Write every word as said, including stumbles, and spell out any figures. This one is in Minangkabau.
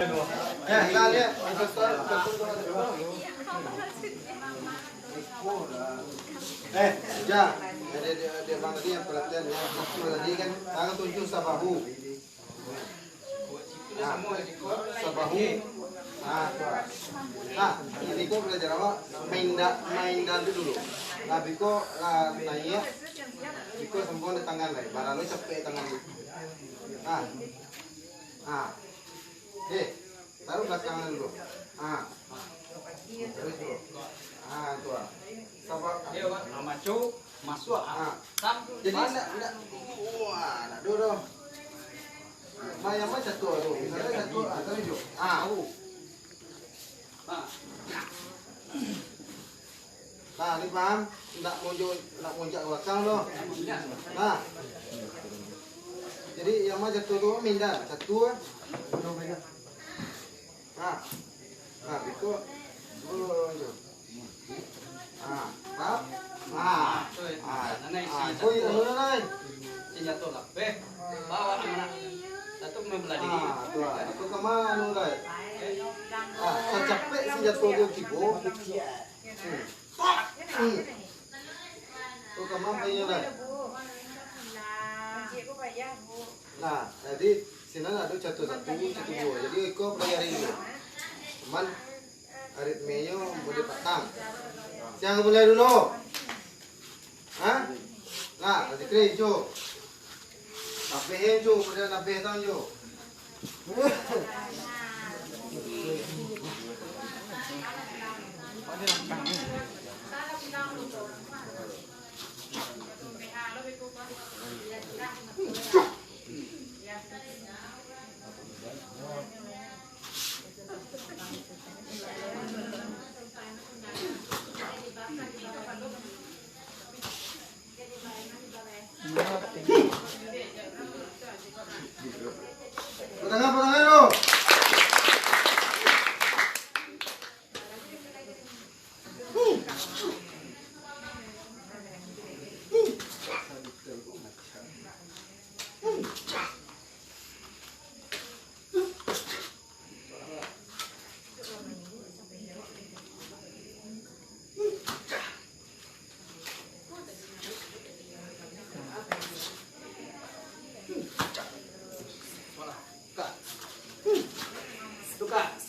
Ya, kita lihat. Eh, ya. Dia, dia, dia bang tadi yang perhatian ya. Tadi kan, tangan tunjuk sabahu. Nah, sabahu. Nah, tu. Nah, jadi ko belajar awak main da-, main dulu. Nah, biko, nah, naiak. Biko sampai di tangan lai. Baralo capek tangan tu. Nah. Nah. Eh, taruh belakang dulu. Ah. Terus dulu. Ah, tu ah. Sabar. Dia, Pak, ah, maco, masuk, ah. Ah. Tap, jadi pas. Nak, nak, wah, nak dulu. Main apa satu tu? Misalnya satu, ah, taruh hijau. Ah, taruh. Ah. Nah, ni paham? Ndak monjo-, ndak monjak ka balakang tu. Nah. Jadi, yang ma jatuah tu mindah. Jatuah. Nah. Nah, biko. Oh, tu. Nah, tap. Nah. Ah, ah, koi, anu lah, Nay. Senjato lapeh. Bawa anak. Satu main beladiri. Ah, tu lah. Aku kama anu, Nay. Ah, sacapek senjato tu tibo. Hmm. Hmm. Tu kama mainnyo, Nay. Nah, jadi sinan ado catur satu, catur duo. Jadi iko pelajari dulu. Cuman aritmenyo buliah patang. Siang buliah dulu. Ha? Nah, Pak Zikri, Jo. Nabeh, Jo, pada nabeh tang, Jo. Patang, patang, ayo. Tukar.